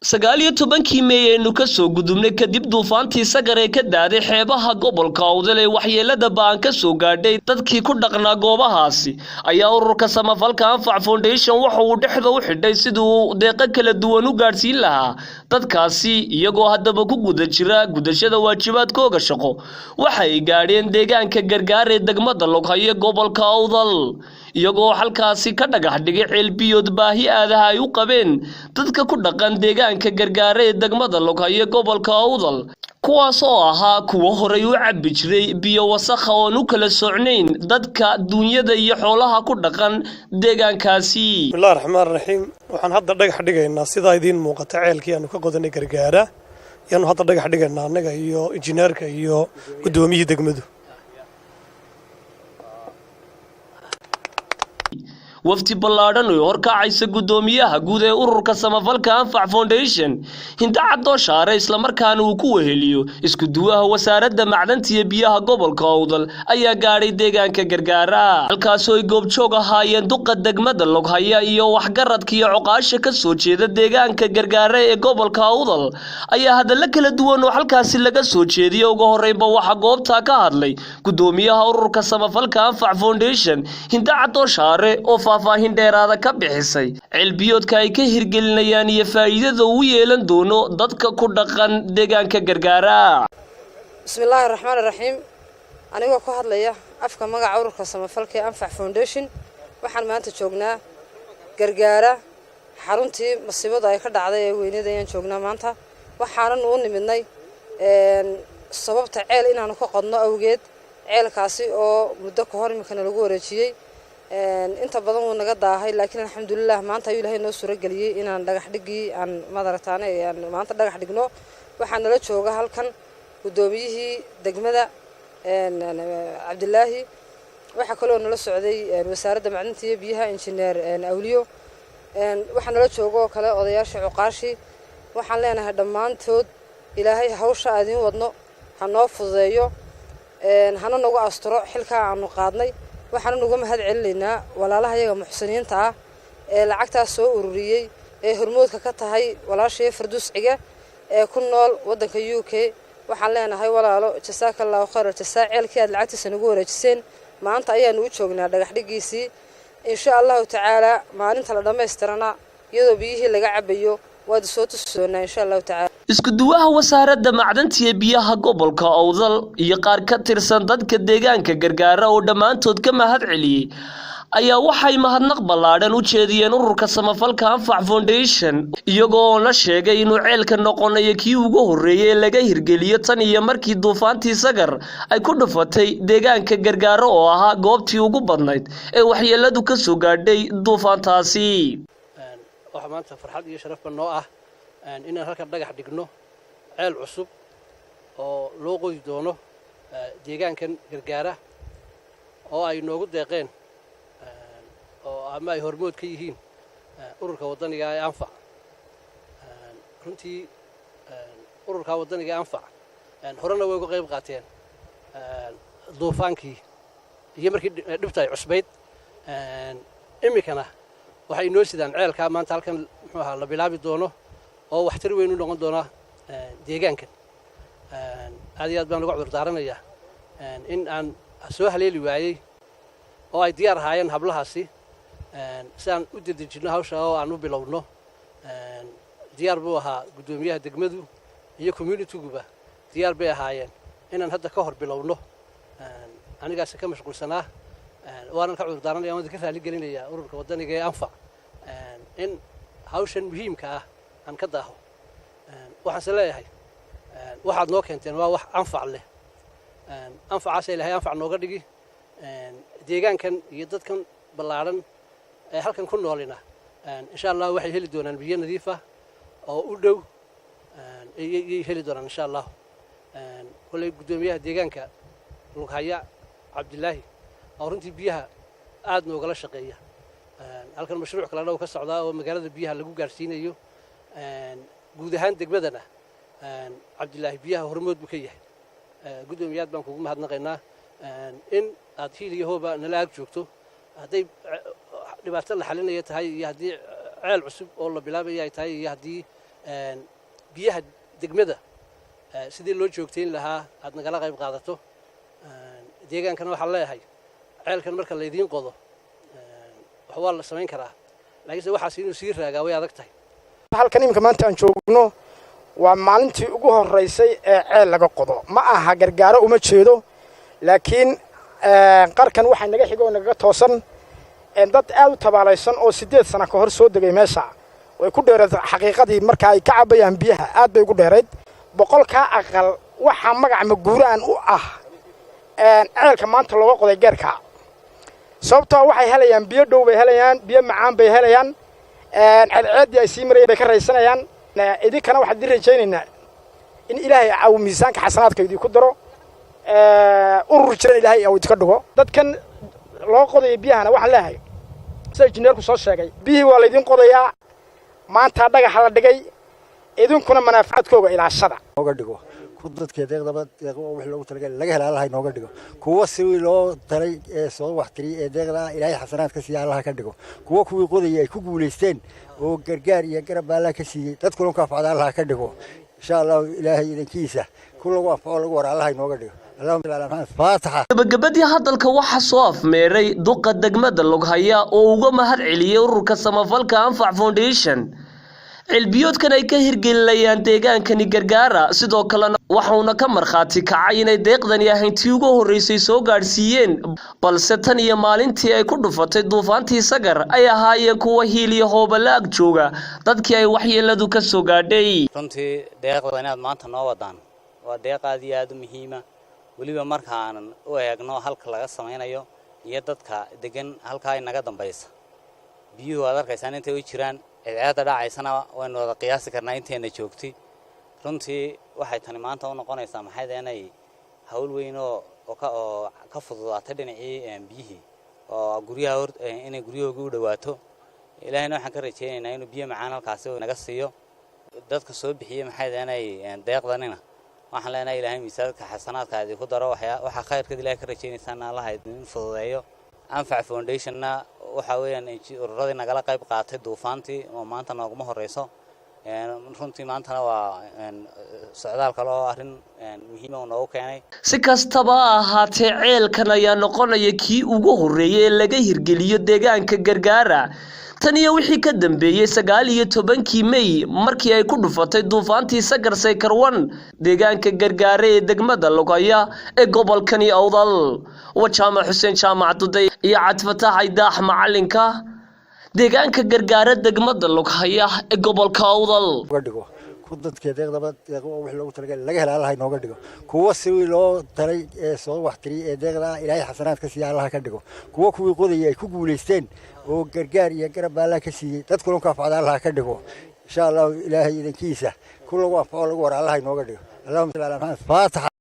19-kii Meey aynu ka soo gudubnay, kadib duufaantii Sagar ee ka daaday xeebaha gobolka Awdal ee waxyeelada ba'an ka soo gaadhay dadkii ku dhaqnaa goobahaasi, ayaa ururka samafalka Anfac Foundation waxa uu dhexda u xidhay sidii uu deeqo kala duwan u gaadhsiin lahaa dadkaasi. Iyagoo haddaba ku guda jira gudashada waajibaadkooga shaqo, waxay gaadheen deegaanka Gargaar ee degmada Loghaye, gobolka Awdal, iyagoo halkaasi ka dhagax dhigay ceelbiyood baahi aadaha ay u qabeen dadka ku dhaqan deegaanka Gargaare ee degmada Loghaye, gobolka Awdal, kuwaas oo ahaa kuwo horay u cabbi jiray biyo wasakha oon u kala socnayn dadka, duunyada iyo xoolaha ku dhaqan deegaankaasi. Bismillahi raxmaan raxiim. Waxaan hadda dhagax dhigaynaa, sidaa idiin muuqata, ceelkii aanu ka qodanay Gargaara yaanu hadda dhagax dhigaynaa, annaga iyo injineerka iyo guddoomiyihii degmadu. Wafdi ballaadhan oo horkacaysa guddoomiyaha guud ee ururka samafalka Anfac Foundation, Hinda Cadooshaare, islamarkaana uu ku weheliyo isku duwaha wasaaradda macdanta iyo biyaha gobolka Awdal, ayaa gaadhay deegaanka Gargaara, halkaasoo ay goobjoog ahaayeen duqa degmada Loghaya iyo waxgaradka iyo coqaasha ka soo jeeda deegaanka Gargaara ee gobolka Awdal. Ayaa hadallo kala duwan oo halkaasi laga soo jeediyey. Ugu horreynba waxaa goobtaa ka hadlay guddoomiyaha ururka samafalka Anfac Foundation, Hinda Cadooshaare, oo faahfaahin dheeraada ka bixisay ceelbiyoodka ay ka hirgelinayaan iyo faa'iidada uu yeelan doono dadka ku dhaqan deegaanka Gargaara. Bismillaahi raxmaani raxiim. Anigoo ku hadlaya afka magaca ururka samafalka ee Anfac Foundation, waxaan maanta joognaa Gargaara, xaruntii masiibadu ay ka dhacday ee weynada ayaan joognaa maanta. Waxaanan u nimidnay sababta ceel inaanu ka qodno awgeed, ceelkaasi oo muddo ka hor iminkana lagu wareejiyey. Inta badan wuu naga daahay, laakiin alxamdulilah maanta ayuu Ilaahay noo suurageliyey inaan dhagax dhigii aan madarataane aan maanta dhagax dhigno. Waxaa nala jooga halkan guddoomiyihii degmada, Cabdilaahi. Waxaa kaloo nala socday wasaaradda macdinta iyo biyaha, injineer Awliyo. Waxaa nala jooga oo kale odayaasha, cuqaashii. Waxaan leenahay dhammaantood, Ilaahay hawsha aadiin wadno ha noo fududeeyo, hana nagu asturo xilkaa aanu qaadnay. Waxaana nuga mahad celinaynaa walaalaha yaga muxsiniinta ah ee lacagtaas soo ururiyey, ee hormoodka ka tahay walaashaya Farduusciga ee ku nool waddanka UK. Waxaan leenahay, walaalo, jasaaka Allahu khayr jasaa. Ceelkii aad lacagtiisa nagu wareejiseen maanta ayaanu u joognaa dhagax dhigiisii. Insha Allahu tacaalaa maalinta la dhammaystirana, iyadoo biyihii laga cabayo, waad soo tusi doonaa insha Allahu tacala. Isku duwaha wasaaradda macdanta iyo biyaha gobolka Awdal iyo qaar ka tirsan dadka deegaanka Gargaara oo dhammaantood ka mahad celiyey ayaa waxay mahadnaq ballaadhan u jeediyeen ururka samafalka Anfac Foundation, iyagoo la sheegay inuu ceelka noqonayo kii ugu horreeyey ee laga hirgeliyo tan iyo markii duufaantii Sagar ay ku dhufatay deegaanka Gargaaro, oo ahaa goobtii ugu badnayd ee waxyeeladu ka soo gaadhay duufaantaasi. Waxaa maanta farxad iyo sharafba noo ah inaan halkan dhagax dhigno ceel cusub oo loo qodi doono deegaankan Gargaara, oo ay noogu deeqeen oo ama ay hormood ka yihiin ururka waddaniga ee Anfac. Runtii ururka waddaniga ee Anfac horena way uga qayb qaateen duufaankii iyo markii dhibta ay cusbayd. Iminkana waxay inoo sidaan ceelkaa maanta halkan muxuu ahaa la bilaabi doono, oo waxtar weyn u noqon doona deegaankan. Aad iyo aad baan uga cudur daaranayaa in aan soo haleeli waayey, oo ay diyaar ahaayeen hablahaasi si aan u dedejinno hawsha oo aan u bilowno. Diyaar buu ahaa guddoomiyaha degmadu iyo community-guba, diyaar bay ahaayeen inaan hadda ka hor bilowno. Anigaasi ka mashquulsanaa, waanan ka cudur daaranaya, waan ka raali gelinayaa ururka waddaniga ee Anfac in hawshan muhiimka ah aan ka daaho. Waxaanse leeyahay, waxaad noo keenteen waa wax anfac leh. Anfacaasa Ilahay anfac nooga dhigi. Deegaankan iyo dadkan ballaadhan ee halkan ku noolina, insha Allah, waxay heli doonaan biyo nadiif ah oo u dhow ayay heli doonaan insha Allah. Kolley guddoomiyaha deegaanka Lughaya, Cabdilaahi, oo runtii biyaha aad noogala shaqeeya, halkan mashruuc kalena uu ka socdaa oo magaalada biyaha lagu gaadhsiinayo. Guud ahaan degmadana Cabdilaahi biyaha hormood buu ka yahay. Guddoomiyaad baan kugu mahadnaqaynaa in aad hiil iyo hooba nala ag joogto, hadday dhibaato la xalinaya tahay iyo haddii ceel cusub oo la bilaabaya ay tahay iyo haddii Biyaha degmada sidii loo joogtayn lahaa aad nagala qayb qaadato. Deegaankana waxaan leeyahay, ceelkan marka laydiin qodo wax waa la samayn karaa, laakiinse waxaas inuu sii raagaa way adag tahay. Halkan iminka maanta aan joogno waa maalintii ugu horraysay ee ceel laga qodo. Ma aha Gargaaro uma jeedo, laakiin qarkan waxaa naga xigo oo nagaga toosan dad aad u tabaalaysan oo 8 sano ka hor soo degay meesha. Way ku dheerayd xaqiiqadii marka ay ka cabayaan biyaha, aad bay ugu dheerayd. 100-kaa aqal waxaa magac maguuraan u ah ceelka maanta looga qoday geerka, sababtoo waxay helayaan biyo dhow bay helayaan, biyo macaan bay helayaan, ceedceeddii ay sii marayeen bay ka raysanayaan. Idinkana waxaan idin rajaynaynaa in Ilaahay aw miisaanka xasanaadka idinku daro, urur jiran Ilaahay au idinka dhigo. Dadkan loo qodaya biyahana waxaan leeyahay, sida injineerku soo sheegay, biyihii waa laydin qodayaa, maanta dhagaxa la dhigay, idinkuna manaafacaadkooga ilaashada. Nooga dhigo ku dadka deeqdaba deeq wixii loogu talagalay laga hela Allaha inooga dhigo. Kuwa si loo talay ee soo waxtiriyay ee deeqda Ilaahay xasanaad ka siiya Allaha ka dhigo. Kuwa kuwii qodayay ay ku guulaysteen oo gargaar iyo garab Allaha ka siiyey, dadkuna ku anfacda Allaha ka dhigo, insha Allahu. Ilaahay idankiisa ku lagu anfaco lagu wara Allaha inooga dhigo. Allahumma salli ala Maxamed, faataxa. Gabagabadii hadalka waxaa soo afmeeray duqa degmada Lughaya oo uga mahad celiyey ururka samafalka Anfac Foundation ceelbiyoodkan ay ka hirgelinayaan deegaankani Gargaara. Sidoo kalena waxauna ka markhaati kacay inay deeqdani ahayntii ugu horreysay soo gaadhsiiyeen, balse tan iyo maalintii ay ku dhufatay duufaantii Sagar ay ahaayeen kuwa hiil iyo hoobala ag jooga dadkii ay waxyeeladu ka soo gaadhay. Runtii deeqda inaad maanta noo wadaan waa deeq aad iyo aad u muhiima, weliba markaanan u eegno halka laga samaynayo iyo dadka degan halkaa inaga dambaysa. Biyuhu aad arkaysaan intay u jiraan, cadceedda dhacaysana waynu wada qiyaasi karnaa intayna joogtay. Runtii waxay tani maanta u noqonaysaa maxay inay hawl weyn oo ka fududaatay dhinacii biyihii oo guryaha inay guryahoogii u dhawaato. Ilaahayna waxaan ka rajaynaynaa inuu biyo macaan halkaasi naga siiyo. Dadka soo bixiyey maxay inay deeqdanina waxaan leenahay, Ilaahay miisaanka xasanaadka idinku daro, waxaa khayrkeed Ilahay ka rajaynaysaana Allaha idin fududeeyo. Anfac Foundationna waxa weeyaan ururadii nagala qayb qaatay duufaantii oo maanta nooguma horeyso. Runtii maantana waa socdaal kale oo arrin muhiima uu noogu keenay. Si kastaba ha ahaatee, ceelkan ayaa noqonaya kii ugu horreeyay ee laga hirgeliyo deegaanka Gargaara tan iyo wixii ka dambeeyey 19-kii Mey, markii ay ku dhufatay duufaantii Sagar Saykarwan deegaanka Gargaare ee degmada Lughaya ee gobolkani Awdal. Waa Jaamac Xuseen Jaamac Duday iyo Cabdifataax Aydaax macalinka, deegaanka Gargaare, degmada Lughaya ee gobolka Awdal. Nooga dhigo ku dadka deeqdaba deeq wixii loogu talagalay laga hela Allaha inooga dhigo. Kuwa si loo talay ee soo waxtiriyay ee deeqda Ilaahay xasanaad ka siiya Allaha ka dhigo. Kuwa kuwii qodayay ay ku guulaysteen oo gargaar iyo garab Allaha ka siiyey, dadkuna ku anfacda Allaha ka dhigo, insha Allahu. Ilaahay idankiisa ku lagu anfaco lagu wara Allaha inooga dhigo. Allahumma salli ala Maxamed, faataxa.